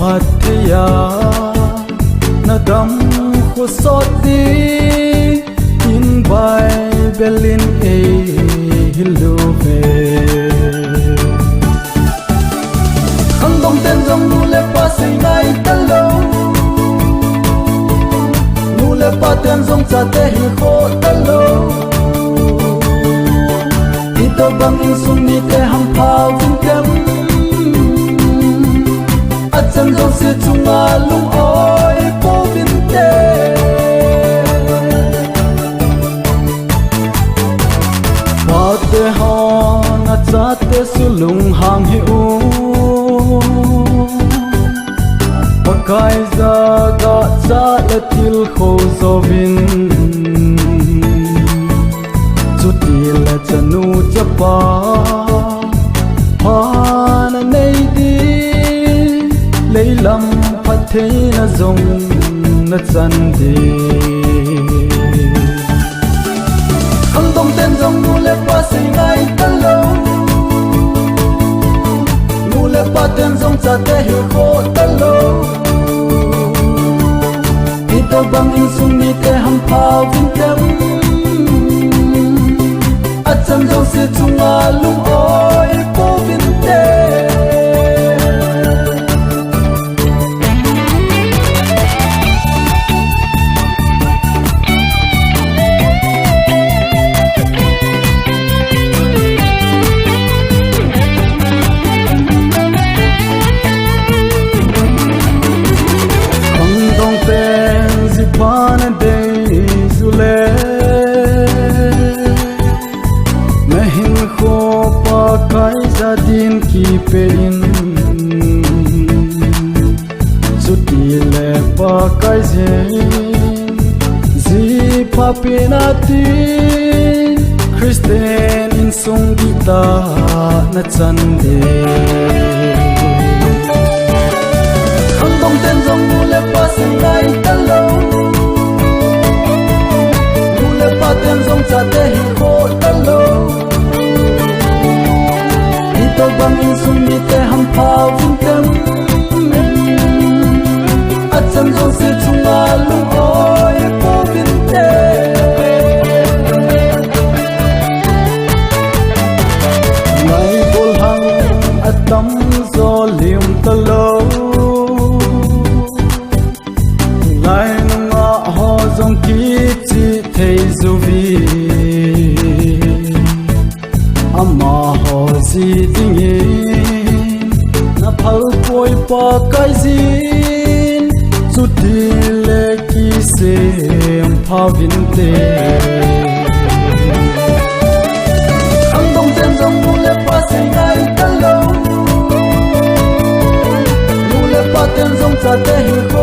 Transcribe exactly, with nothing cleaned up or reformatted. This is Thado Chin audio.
Pathen a nadam khosot dingin Bible in eihil uve. Khangdong ten jong nu le pa sei ngai talou. Nu le pa ten jong chate hilkhoh talou. Itobang insung mite hampha uvin tem. Achan jouse chunga lung-oi pouvin te. Pate hon achate su lunghang hih un. Pakai jaga cha le tilkhou jouvin. Chutile chanu chapa pha nanei ding, leilam phattheina jong nachan ding. Khangdong ten jong nu le pa sei ngai talou. Nu le pa ten jong chate hilkhoh talou. Itobang insung mite hampha uvin tem. Achan jouse chunga lung-oi pouvin te. Khangdong pen jipha nadei jule, nahinkho Pakai ja din kipe in. Chutile Pakai jin, jipha pen a tin, Christian insung dihtah nachan ding. Khangdong ten jong nu le pa sei ngai talou. Nu le pa ten jong chate hilkhoh talou. Itobang insung mite hampha uvin tem. Achan jouse chunga lung-oi pouvin te. Ngai golhang atamjo lim talou. Lai nunga ho jong kichih thei jouvin. Amaho ji dingin naphal poi Pakai jin, chutile kisempha uvin te. Khangdong ten jong nu le pa sei ngai talou. Nu le pa ten jong chate hilkhoh